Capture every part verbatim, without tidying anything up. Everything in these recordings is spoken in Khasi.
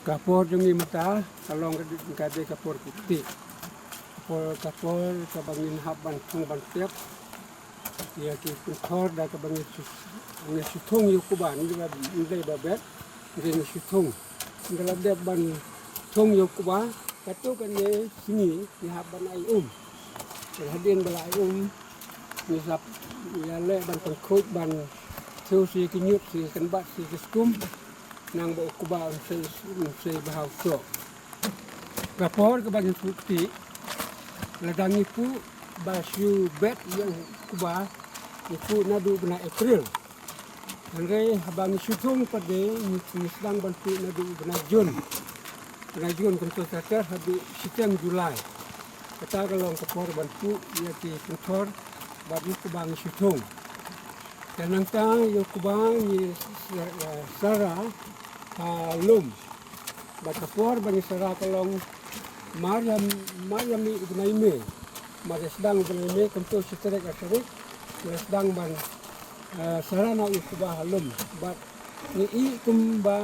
Ka por jong ngi mynta ka long ka dei ka por kti. Ka por, ka por kaba ngin hap ban thung ban tep ïa ki pynthor da kaba ngin shu, ngin shu thung ïa u kba, ngi ba, ngi ba bet, ngin shu thung. Ngi la dep ban thung ïa u kba, katto katne sngi ngi hap ban ai um. Te hadien ba la ai um, ngi sap ïaleh ban pynkhuid ban thew sha ki ñiut, sha ki kynbat, sha ki skum. Nang ba u kba un sei, un sei bha u soh. Ka por kaba ngin shu kti, lada ngi puh ba shu bet ïa u kba, ngi puh naduh bnai April. Hynrei haba ngi shu thung pat de ngi, ngi sdang ban puh naduh bnai Jun. Bnai Jun kumto sa ter haduh shiteng July. Kata ka long ka por ban puh ïa ki pynthor bad ïa u kba ngi shu thung. Te nangta ïa u kba ngi sa-, sara ha lum. Bad ka por ba ngi sara ka long mar ïa, mar ïa mih u bnai May. Mar ïa sdang u bnai May kumto shi tarik ar tarik. Ngi sdang ban, eh, sara noh ïa u kba ha lum. Bad ngi ïeh kumba,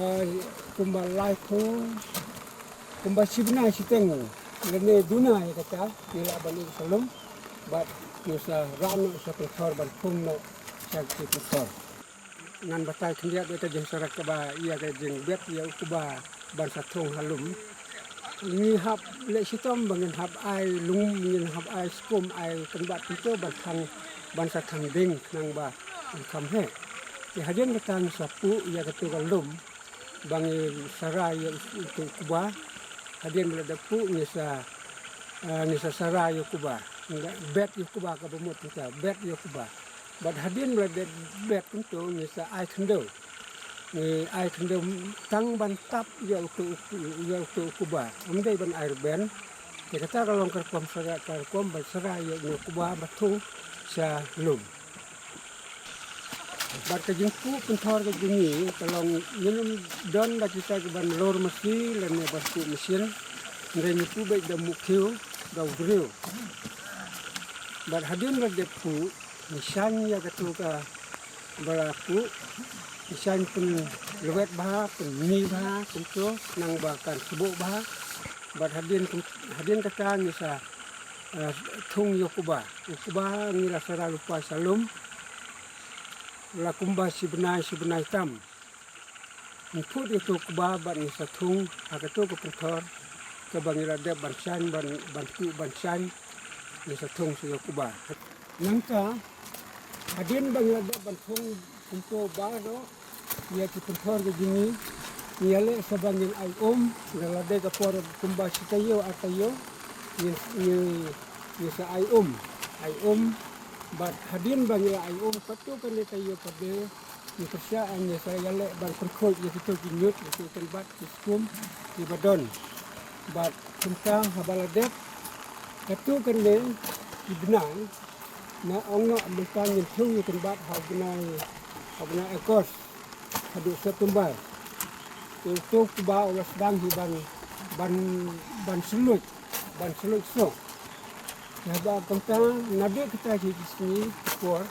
eh, kumba lai phew, kumba shi bnai shiteng lane duna ïa kata ngi lah ban ïeh sha lum. Bad ngi sa rah noh sha pynthor ban thung noh sha ki pynthor. Ngan batai khyndiat ïa ka jingsarah kaba ïa ka jingbet ïa u kba ban sa thung ha lum. Ngi hap leh shitom ba ngin hap ai lung, ngin hap ai skum, ai kynbat kumto ban thang, ban sa thang ding khnang ba un kham heh. Te hadien kata ngi sa puh ïa kato ka lum ba ngi sara ïa uto u kba. Hadien ba la dep puh ngi sa, eh, ngi sa sara ïa u kba. Bet ïa u kba kaba mut kumta, bet ïa u kba. Bad hadien ba la dep bet kumto ngi sa ai khyndew. Ngi ai khyndew tang ban tap ïa uto u, ïa uto u kba. Ym dei ban ai rben. Te kata ka long ka rukom sara, ka rukom ban sara ïa une u kba ba thung sha lum. Bad ka jingpuh pynthor ka jong ngi ka long ngin ym don da kita kiban lor masi lane ban puh machine. Hynrei ngi puh beit da u mukhiew, da u briew. Bad hadien ba la dep puh, ngi shaiñ ïa kato kaba la puh, ngi shaiñ pynlwet bha, pynmih bha kumto, khnang ba kan sboh bha. Bad hadien kum-, hadien kata ngi sa, eh, thung ïa u kba. U kba ngi la sara lypa sha lum. La kumba shi bnai, shi bnai tam. Ngi phut ïa uto u kba bad ngi sa thung ha kato ka pynthor kaba ngi la dep ban shaiñ, ban, ban puh ban shaiñ, ngi sa thung sha ïa u kba. Nangta, hadien ba ngi la dep ban thung kumto baroh ïa ki pynthor ka jong ngi, ngi ïaleh sa ba ngin ai um, lada la dei ka por kumba shi taïew ar taïew, ngi, ngi, ngi sa ai um, ai um, bad hadien ba ngi la ai um, katto katne taïew pat de, ngi pyrshah, ngi sa ïaleh ban pynkhuid ïa kito ki ñiut, ïa ki kynbat, ki skum, kiba don. Bad kumta haba la dep katto katne ki bnai, nga ong noh mynta ngin thew ïa u kynbat ha u bnai, ha u bnai August haduh September. Te uto u kba u la sdang hi ban, ban, ban sylluid, ban sylluid soh. Te haba kumta, naduh kita ki sngi por,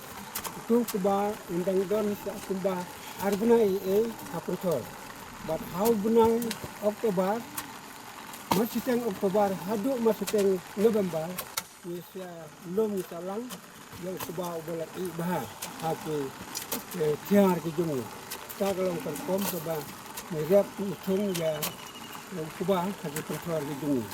uto u kba un dang don sa kumba ar bnai ei ei ha pynthor. Bad ha u bnai October, mar shiteng October haduh mar shiteng November, ngi sa lum, ngi sa lang ïa u kba uba la ih bha ha ki, eh, tiar ki jong ngi. Kata ka long ka rukom kaba ngi rep, ngi thung ïa u kba ha ki pynthor ki jong ngi.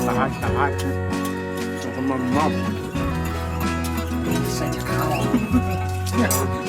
Tahan, tahan. Nom, nom. Sa cakap.